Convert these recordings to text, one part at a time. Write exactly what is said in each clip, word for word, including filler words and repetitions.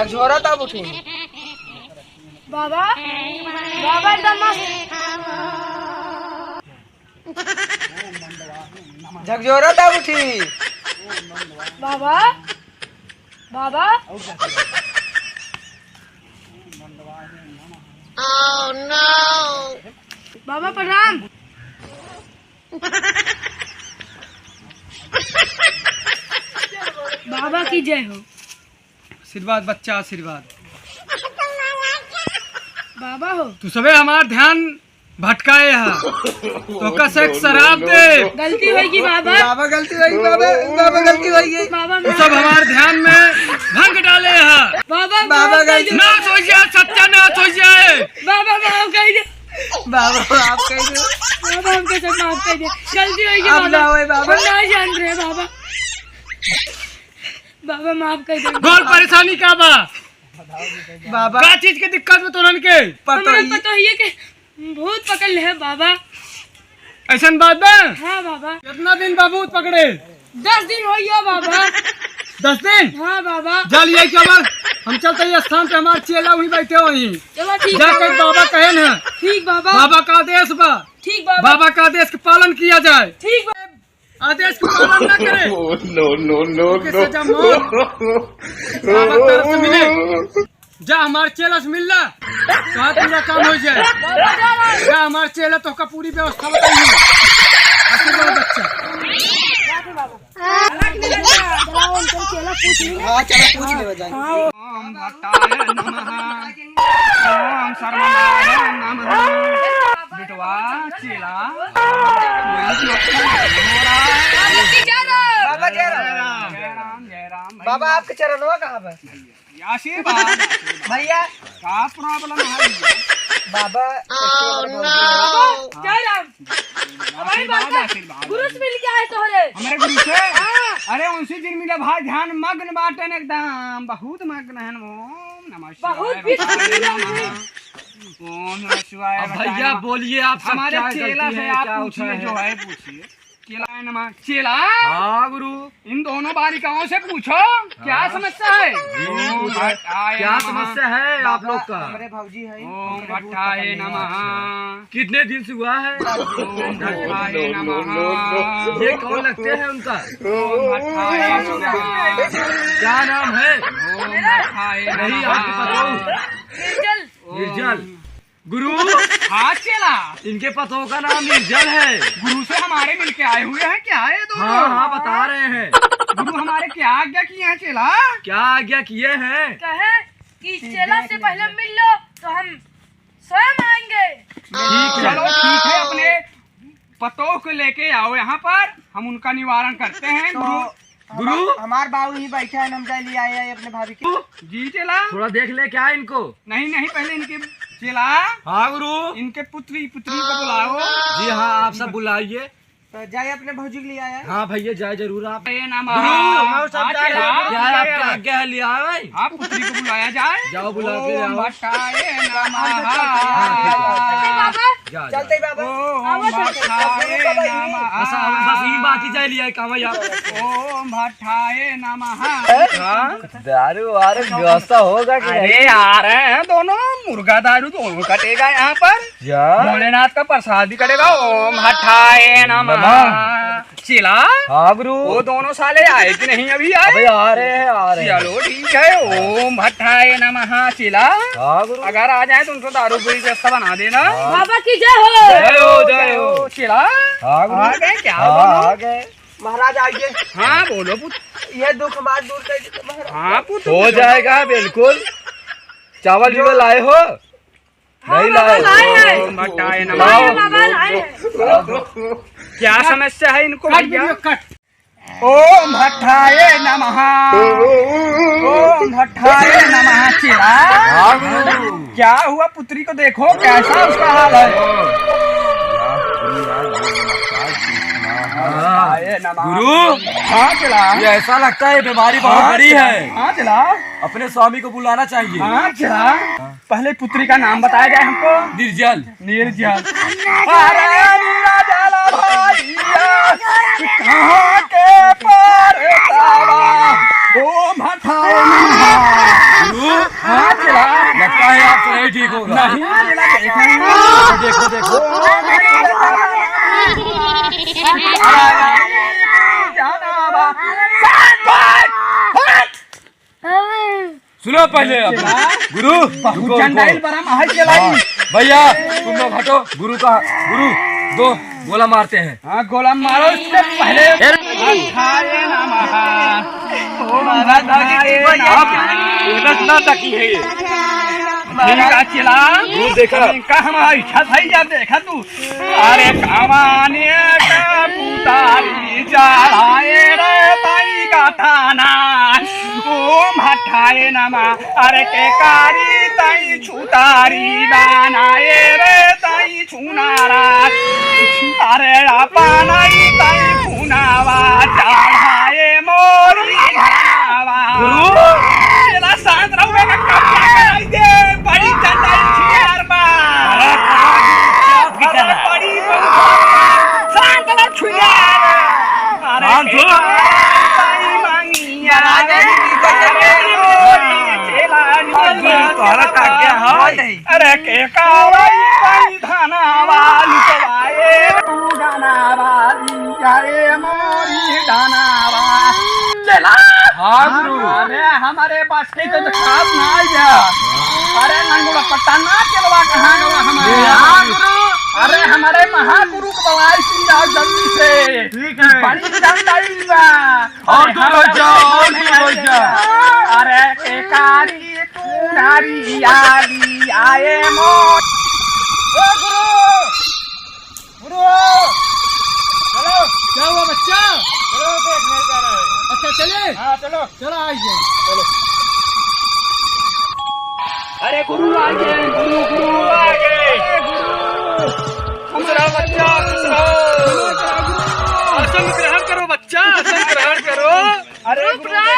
झकझोरा तब उठी। बाबा, बाबा एकदम मस्त। झकझोरा तब उठी। बाबा, बाबा। बाबा प्रणाम। बाबा की जय हो। आशीर्वाद बच्चा, आशीर्वाद। बाबा हो। तू सबे हमार ध्यान भटकाए हा। तोका से एक शराब दे। गलती होइगी बाबा। बाबा गलती होइगी बाबा, बाबा गलती होइगी। बाबा तू सब हमार ध्यान में भंग डाले हा। बाबा बाबा माफ कर गलती दे। नाश हो जाए, सत्यानाश हो जाए। बाबा माफ कर दे। बाबा माफ कर दे। बाबा हमके सब माफ कर दे। गलती होइगी अब बाबा। ना होए बाबा। हम ना जान रहे बाबा। बाबा माफ कर दे। बोल परेशानी का बा? बाबा का चीज के दिक्कत बा तोरन के? हमरा पतोहिए के भूत पकड़ ले है बाबा। ऐसन बात बा? हाँ बाबा। कितना दिन बा भूत पकड़े? दस दिन हो गया बाबा। दस दिन? हाँ बाबा। जा लिया क्या बा? हम चलते हैं स्थान पे, हमार चेला वहीं बैठे हुए हैं। चलो ठीक जा बाबा। कर बाबा कहे ना। ठीक बाबा। बाबा का आदेश बा। ठीक बाबा। बाबा का आदेश के पालन किया जाए। ठीक बाबा। आदेश के पालन ना करे। Oh, no, no, no, ओके, no। सजा मौत। बाबा तरफ से मिले। जा हमार चेला से मिल ला, तो आज पूरा काम हो जाए। जा हमार चेला तो का पूरी व्यवस्था बताई। आशीर्वाद बच्चा। हाँ, चलो पूछ ले जाए। ओम भट्टाय नमः। ओम सरवणाय नमः। बेटवा, चेला। बाबा जय राम। जय राम, जय राम। बाबा, आपके चरणवा कहाँ बा? आशीर्वाद। भैया। का problem है भैया? बाबा, कैसे हमारे भौजी हो? बाबा, जय राम। हमारे आशीर्वाद, बाबा, आशीर्वाद। गुरु से मिल के आए तोहरे। हमारे गुरु से? हाँ। अरे, उनसे जिन मिले भाई, ध्यान मग्न बाटन एकदम, बहुत मग्न है। ओम नमः शिवाय, बहुत भी ओम नमः शिवाय। अब भैया, बताए। बोलिए, आप सब हमारे क्या चेला गलती से है, आप क्या पूछिए, उठा है? जो है, पूछिए। चेला है नमा, चेला। हाँ गुरु। इन दोनों बालिकाओं से पूछो, क्या हाँ। समस्या है? जी, ओम पूछो। भट्टाय क्या नमः। समस्या है आप बाबा, लोग का? हमरे भौजी है, ओम हमरे भूत भट्टाय पकड़ ले। नमः। अच्छा। कितने दिन से हुआ है? ओम भट्टाय नमः। ये कौन लगते हैं उनका? ओम भट्टाय नमः। क्या नाम है? ओम भट्टाय नहीं, नमः। आपके पतोह। निर्जल। निर्जल। गुरु। हाँ चेला। इनके पतोह का नाम निर्जल है। गुरु से हमारे मिलके आए हुए हैं क्या ये दोनों? हाँ, हाँ, बता रहे हैं। गुरु हमारे क्या आज्ञा किए हैं चेला? क्या आज्ञा किए हैं? कहे कि चेला से पहले मिल लो तो हम स्वयं आएंगे। ठीक है। चलो ठीक है, अपने पतोह को लेके आओ यहाँ पर, हम उनका निवारण करते हैं। तो गुरु, गुरु। हमार बाबू ही बैठा है, हम जाए ले आए हैं अपने भाभी के। जी चेला। थोड़ा देख ले क्या इनको। नहीं, नहीं, पहले इनके चेला। हाँ गुरु। इनके पुत्री, पुत्री को बुलाओ। जी हाँ, आप सब बुलाइए। तो जाए अपने भौजी के लिए आया है। हाँ भैया, जाए जरूर आप। ए नमः। गुरु, हम सब हाँ, जाए चेला। जरूर। क्या है आपका आज्ञा है, ले आए भाई? आप पुत्री को बुलाया जाए। जाओ बुला के ले आओ। ओम भट्टाय नमः। हाँ, ठीक है। बाबा। जा, जा। चलते ही बाबा। ओम भट्टाय नमः। बस, बस यही बात ही जाए लिया है, काम है आप। ओम भट्टाय नमः। हाँ? दारू वारू व्यवस्था होगा कि अरे नहीं? आ रहे हैं दोनों, मुर्गा दारू दोनों कटेगा यहाँ पर। क्या? भोलेनाथ का प्रसाद भी कटेगा। ओम भट्टाय नमः। नमः। चेला? हाँ गुरु। वो दोनों साले आए कि नहीं अभी आए? अबे आ रहे हैं, आ रहे हैं। चलो ठीक है। ओम भट्टाय नमः चेला। हाँ गुरु। अगर आ जाए तो उनको दारू पूरी व्यवस्था बना देना। हाँ। बाबा की जय हो। जय हो, जय हो। चेला? हाँ गुरु। आ गए क्या हाँ, दोनों? आ गए। महाराज आइए। हाँ बोलो पुत्र। ये दुख हमार दूर कर दीजिए महाराज। हाँ पुत्र। हो जाएगा बिल्कुल। चावल जो भी लाए हो? हाँ, नहीं बाबा, लाए। लाए हैं। ओम भट्टाय नमः। लाए हैं बाबा, लाए हैं। क्या समस्या है इनको कट भैया? वीडियो कट। ओम भट्टाय नमः। ओम भट्टाय नमः। चेला। हाँ, गुरु। क्या हुआ पुत्री को देखो, कैसा उसका हाल है? हाँ। भट्टाय नमः। गुरु। हाँ, चेला। ये ऐसा लगता है बीमारी बहुत हाँ, बड़ी चेला। है। हाँ, चेला। अपने स्वामी को बुलाना चाहिए। हाँ, चेला। हाँ। पहले पुत्री का नाम बताया जाए हमको। निर्जल। निर्जल। अरे निर्जल भैया, कहाँ के परतावा? ओम भट्टाय नमः। गुरु, देखो, देखो। सुनो पहले अपना। गुरु, बहुत रुको, रुको। चंडाइल बड़ा महल चलाई। हाँ, भैया, तुम लोग हटो। गुरु का, गुरु, दो गोला मारते हैं। हाँ, गोला मारो इससे पहले। अरे! अठाय नमः। ओम अठाय नमः। अब उधर ना तकी है ये। ठीक है, चला। वो देखा। इनका हम इच्छा था ही, जब देखा तू। अरे कमाने का पुतारी चढ़ाए रे ताई का थाना। ओम हठाए नमः। अरे के कारी ताई छुतारी बनाए रे ताई छुनारा। अरे अपनाई ताई फुनावा चढ़ाए मोरी धनावा। गुरु। चला शांत रहो, मैं कब्जा कराई दे, बड़ी चंडाई छियार बा। अरे, अरे, बड़ी शांत रहो, छुइया। अरे, शांत हो। ताई मांगी, अरे, चेला, तोहरा का क्या है? अरे के कावाई काई धनावा लुटवाए, धनावा लुटवाए मोरी धनावा। चला। हाँ गुरु। अरे हमारे पास के तो खास ना आया। अरे नंगुड़ा पट्टा ना चलवा कहाँ गवा हमारे। हाँ गुरु। अरे हमारे महागुरु को बुलाई सी जाओ जल्दी से। ठीक है। बड़ी चंडाई बा। और दूर हो जाओ, और दूर हो जाओ। अरे के कारी तू नारी आली आए मो। ओ गुरु, गुरु, चलो। क्या हुआ बच्चा? चलो, देख नहीं जा रहा है। अच्छा, चले? हाँ, चलो। चलो, आइए। चलो। अरे गुरु आ गए, गुरु, गुरु आ गए। गुरु, खुश रहो बच्चा, खुश रहो। आसन ग्रहण करो बच्चा, आसन ग्रहण करो। अरे रुक गुरु, रहा। देखो,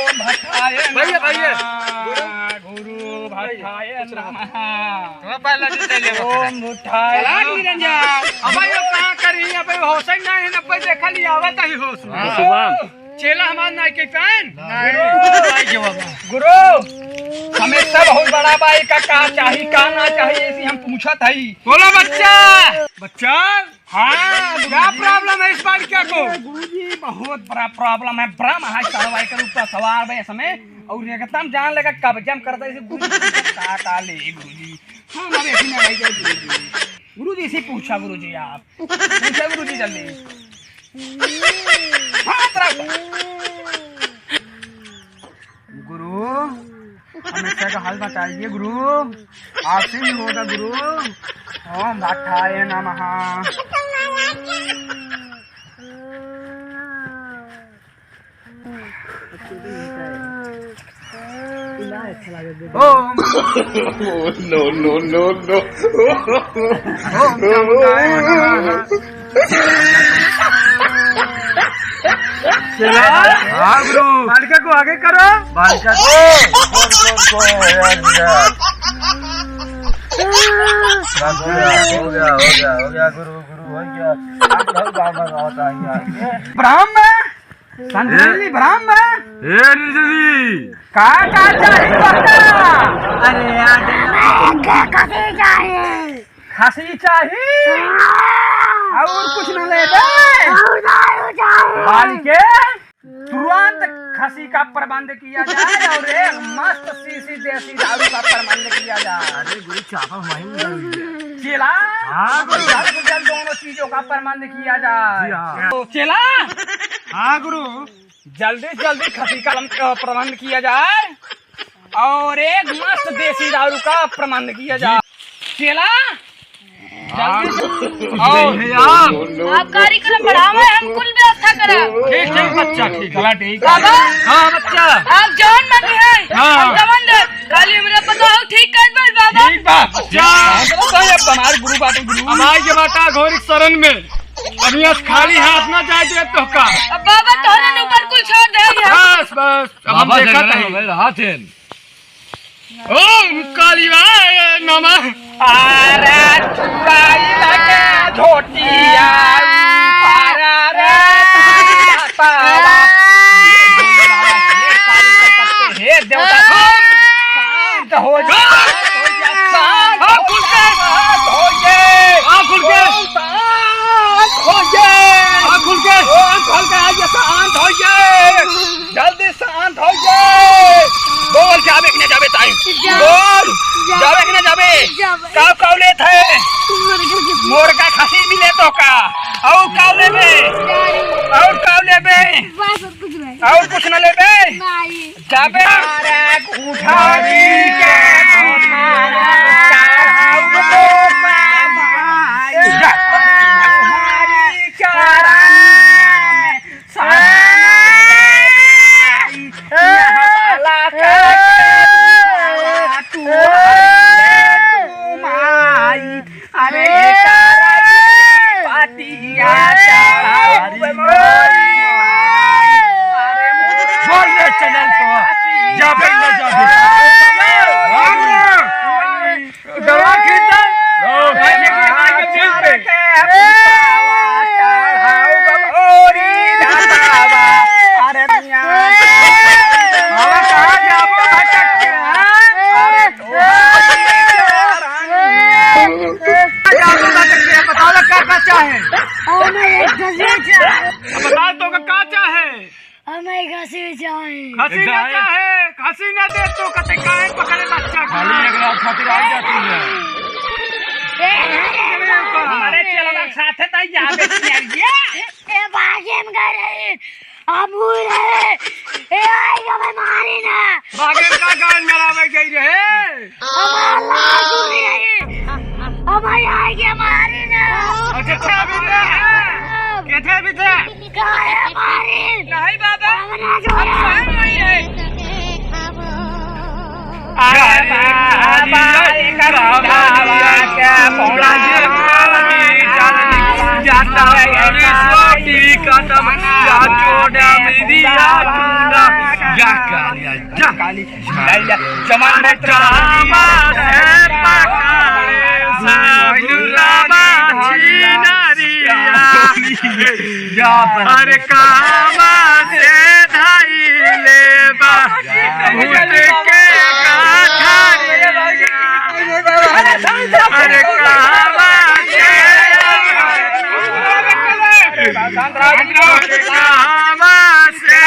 ओम हठाय भैया, भैया। नमः, गुरु भठाय नमः। तो पहले से चले बता। ओम भठाय चला नमः। निरंजन। अब यो का करी, अब यो होश ही नहीं है, अब देखा लिया आवत ही होश में। हाँ, शुभम। चेला हमार नाई के पाइन? नहीं। गुरु, नाई के बाबा। गुरु, हमें सब बहुत बड़ा बा, का, का चाही, का ना चाही, ऐसी हम पूछत हई। बोलो बच्चा। बच्चा? हाँ, क्या गुरुजी। Problem है इस बार क्या को? अरे गुरुजी, बहुत बड़ा problem है। ब्रह्म है, सरवा एकर ऊपर सवार बा समय, और एकदम जान लेगा कब्जा में करता है, इसे गुरुजी का, का ले गुरुजी। हाँ, हमारे ऐसे में आई जाए गुरुजी। गुरुजी से पूछा गुरुजी आप। पूछा गुरुजी जल्दी। हाँ, तरफ। गुरु, हमेशा का हाल बताइए गुरु, आशीष होगा गुरु। ओम भट्टाय नमः। ओम। No, no, no, no। ओम भट्टाय नमः। चला। हाँ गुरु। बालिका को आगे करो। बालिका को। कौन, कौन, कौन है यार, यार? बस हो गया, हो गया, हो गया, हो गया, गुरु, गुरु, हो गया। आप लोग बार बार होता है यार। ब्राह्मण, संजय जी, ब्राह्मण। ए ऋषि जी। का, का चाही बता? अरे यार, का, का चाही? खसी चाही? हाँ। और कुछ न लेबे? और दारू चाही। बालिके, तुरंत खसी का प्रबंध किया जाए और एक मस्त शीशी देसी दारू का प्रबंध किया जाए। अरे गुरु, चापा हमारी में दारू है। चेला, हाँ गुरु। जल्द से जल्द दोनों चीजों का प्रबंध किया जाए। जी हाँ। तो चेला, हाँ गुरु। जल्दी से जल्दी खसी का, अ, प्रबंध किया जाए और एक मस्त देसी दारू का प्रबंध किया जाए। चेला, जल्दी से, हाँ। और आप कार्यक्रम बढ़ावे, हम कुल व्यवस्था करब। ठीक, ठीक, बच्चा, ठीक, चला, ठीक। बाबा, हाँ, बच्चा। आप जौन मंगी है, हाँ। हम तवन देब। खाली हमरे बताओ, ठीक कर बस, बाबा। ठीक बा, बच्चा। अब हमार गुरु बाटे, गुरु। अब आई के बाटा घोरी शरण में। अब यहाँ से खाली हाथ ना जाए दे तो का। अब बाबा तोहरे ऊपर कुल छोड़ दे दिया। बस, बस, अब हम बाबा देखा जगह नहीं। में रहा थे। ओम कालिवाय नमः। अरे चुड़ाई लगे धोतिया ऊपर रे बाबा। हे देवता, शांत हो जा, शांत हो जा, शांत हो जा, शांत हो जा। और का लेबे? और का लेबे? बस, कुछ नहीं। और कुछ ना लेबे? नहीं। जाबे? अरे, उठारी के उठारा, चढ़ाऊ तो पामाई। जा। उठारी के राम, सारा यहाँ वाला का उठारा, तू माई। अरे, एकरा पतिया चढ़ाऊ मोरी माई। अरे, बोल रे चैनल को, जाबे न जाबे। दवा खींच दे। लो, भाई, ये भाई के दिल पे। अरे, मियाँ। हाँ, कहाँ जाबो भटक के, हाँ? अरे, बताओ ना, का, का चाहे? हमें एक खसी चाहे। बताओ तो का, का चाहे? हमें एक खसी चाहे। खसी ना चाहे, खसी ना दे तो कते काहे पकड़े बच्चा का? खाली एक रात खातिर आ जाती है। ए, हमारे चलवा साथे ताई जाबे किया ये। ए, बागे में गए रहे। हम हुई रहे। ए, आई हमें मारी ना। बागे का गान मरावे गई रहे। हमार लाश हुई रही। हमारे आई के मारी ना। अच्छा, क्या भी थे? कैसे भी थे? काहे मारी? नहीं बाबा। हम ना हम छोड़ा। काहे नहीं है? अरे बाबा, ये करुणावा क्या पौड़ा ये काली जाता है, अरे सोटी कदम या चोड़ा मेरी आतुंडा, या कालिया, जा। काली, जा, जा। जमान अरे मत कामा से पकड़े सब रामा छिनरिया। या पर अरे कामा से धाई लेबा भूत के गाथारिया। अरे कामा से, कामा से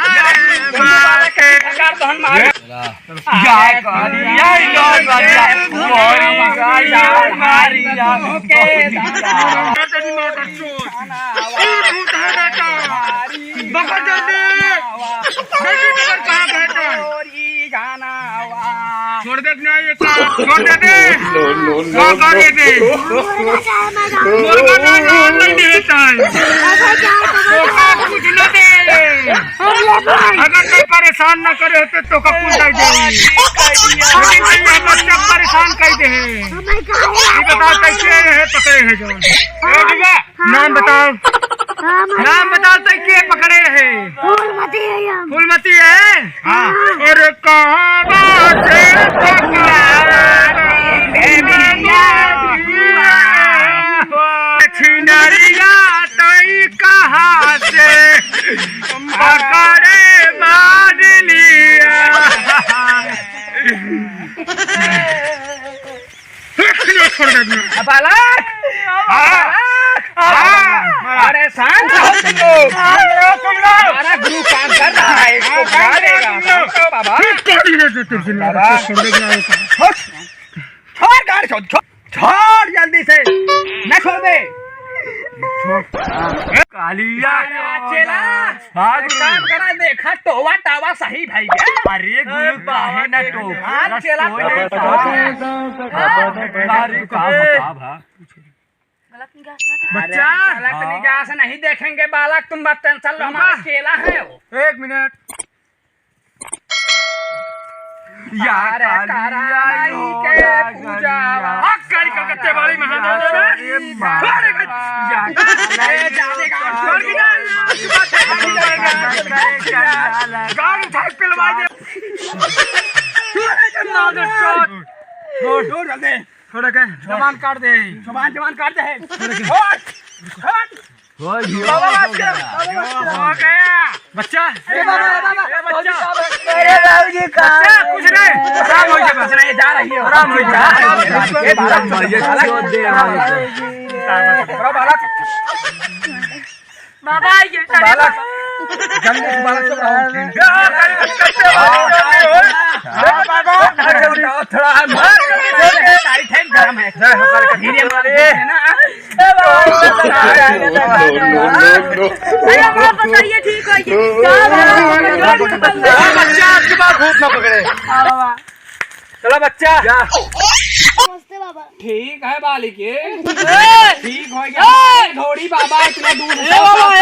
धाई लेबा। या कालिया, या कालिया, मोरी गाया, मारिया, के दादा। छोड़ दे ना ये काम, छोड़ दे दे। No, no, no, का करे दे? मोर का ना, ना, नहीं देता है। तो का कुछ ना दे। अगर तू परेशान ना करे होते तो का कुछ दे दे। लेकिन तू ये बच्चा परेशान कर दे है। ये बताओ कैसे है पकड़े हैं जो। ए, ठीक है। नाम बताओ। नाम बताओ तो के पकड़े है? फूलमती है हम। फूलमती है? हाँ। और कहाँ से पकड़ा? छिनरिया तई कहाँ से पकड़े मान लिया। छोड़ दे दिया। बालक! हाँ। बालक! हाँ। अरे शांत रहो तुम लोग। शांत रहो तुम लोग। हमारा गुरु काम कर रहा है, इसको हाँ, बजा शांत रहो देगा। तुम लोग। शांत रहो बाबा। छोड़ दे दिया। बाबा। छोड़ दे दिया। छोड़, छोड़ गाड़ी, छोड़, छोड़, छोड़ जल्दी से। न छोड़ दे। कालिया। अरे चेला। हाँ, एक काम करा, देखा, टोवा टावा सही भाई है। अरे गुरु, काहे ना टोवा? हाँ, चेला, टोवा टोवा। टावा। हाँ, अरे का बताब, हाँ? गलत निगाह से मत बच्चा। अरे, गलत हाँ। निगाह से नहीं देखेंगे बालक, तुम मत टेंशन लो, हमारा हाँ। चेला है वो। एक मिनट। या अरे, कालिया कारा माई हो के या पूजा। कालिया। हक करी कलकत्ते वाली महादेव रे। अरे माँ। अरे, या अरे, कालिया। जाने का छोड़ के जा। गाड़ी उठा के पिलवा दे। छोड़, छोड़, जल्दी। छोड़ के, जबान काट दे। जबान, जबान काट दे। छोड़ के। छोड़, छोड़। हो गया। हो गया। बच्चा। ए बाबा, ए बाबा, ए बच्चा। अरे बाबूजी, का? बच्चा, कुछ नहीं। आराम हो गया, बस। नहीं, जा रही है। आराम हो गया। आराम हो गया। ये बालक। बाबा, ये बालक। जल्दी से बालक सब आओ। हाँ, बाबा। अरे, उठाओ, थोड़ा है, मार। टाइट है, गरम है। जय हो करके धीरे मार दे ना। अरे, बाबा, बताइए, ठीक हो गया। हाँ, बच्चा, आपके पास भूत ना पकड़े। हाँ, बाबा। चलो बच्चा। नमस्ते बाबा। ठीक है बालिके। ठीक हो गया। घोड़ी बाबा इतना दूर ए बाबा, ए,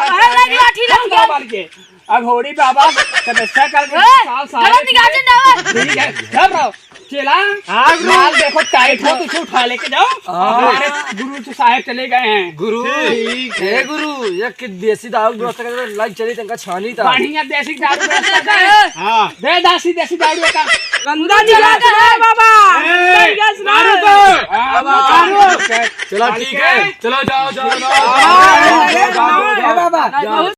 अरे, लाठी, लाठी, बालिके। अब घोड़ी बाबा तपस्या करके ए, साल सारे गलत निकाल दे, जाओ। ठीक है, सब रहो। चेला, हाँ, गुरु। माल देखो, टाइट हो, तो इसे उठा लेके जाओ। हाँ। हमारे गुरु तो साहेब चले गए हैं। गुरु, ठीक है। हे गुरु, एक देसी दारू व्यवस्था कर, लाइट चली, तनका छानी था। बढ़िया देसी दारू व्यवस्था कर। हाँ। दे दासी देसी दारू का। गंदा निकाल दे, बाबा। ए, गंदा निकाल दे। मारो तो। हाँ, मारो। चलो, ठीक है। चलो, जाओ, जाओ, जाओ। हाँ, जाओ, जाओ, जाओ, जाओ, जाओ। बाबा। जाओ।